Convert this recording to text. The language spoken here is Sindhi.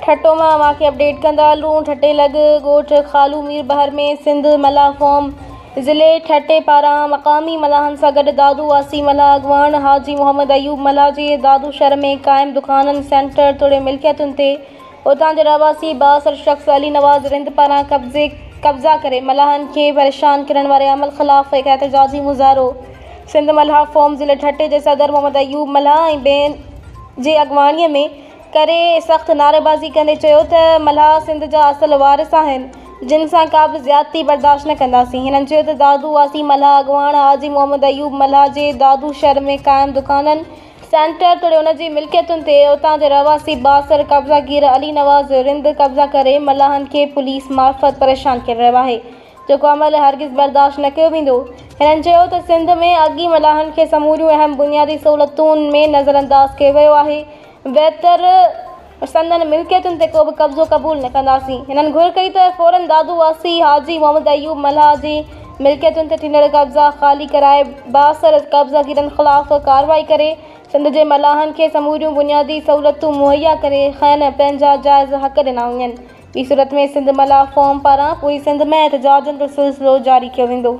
ٺٽو مان اوهان کي اپڊيٽ ڪندا هلون ٺٽي لڳ ڳوٺ خالو مير بحر ۾ سنڌ ملاح فورم ضلعي ٺٽي پاران مقامي ملاحن سان گڏ دادو واسي ملاح اڳواڻ حاجي محمد ايوب ملاح جي دادو شھر ۾ قائم دڪانن سينٽر توڙي ملڪيتن تي اتان جي رهواسي بااثر شخص علي نواز رند پاران قبضي قبضا ڪري ملاحن کي پريشان ڪرڻ واري عمل خلاف هڪ احتجاجي مظاهرو سنڌ ملاح فورم ضلعي ٺٽي جي صدر محمد ايوب ملاح ۽ ٻين جي اڳواڻي ۾ ڪري سخت نعريبازي ڪندي چيو ته ملاح سنڌ جا اصل وارث آهن جن سان ڪا به زيادتي برداشت نه ڪنداسين هنن چيو ته دادو واسي ملاح اڳواڻ حاجي محمد ايوب ملاح جي دادو شھر ۾ قائم دڪانن سينٽر توڙي ان جي ملڪيتن تي اتان جي رهواسي بااثر قبضاگير علي نواز رند قبضا ڪري ملاحن کي پوليس معرفت پريشان ڪري رهيو آهي جيڪو عمل هرگز برداشت نه ڪيو ويندو. هنن چيو ته سنڌ ۾ اڳ ئي ملاحن کي سموريون اهم بنيادي سهولتون ۾ نظرانداز ڪيو ويو آهي ويتر سندن ملڪيتن تي ڪو به قبضو قبول نه ڪنداسين. هنن گهر ڪئي ته فورن دادو واسي حاجي محمد ايوب ملاح جي ملڪيتن تي ٿيندڙ قبضا خالي ڪرائي بااثر قبضاگيرن خلاف ڪارروائي ڪري سنڌ جي ملاحن کي سموريون بنيادي سهولتون مهيا ڪري کين پنهنجا جائز حق ڏنا وڃن. ٻي صورت ۾ سنڌ ملاح فورم پاران پوري سنڌ ۾ احتجاجن جو سلسلو جاري ڪيو ويندو.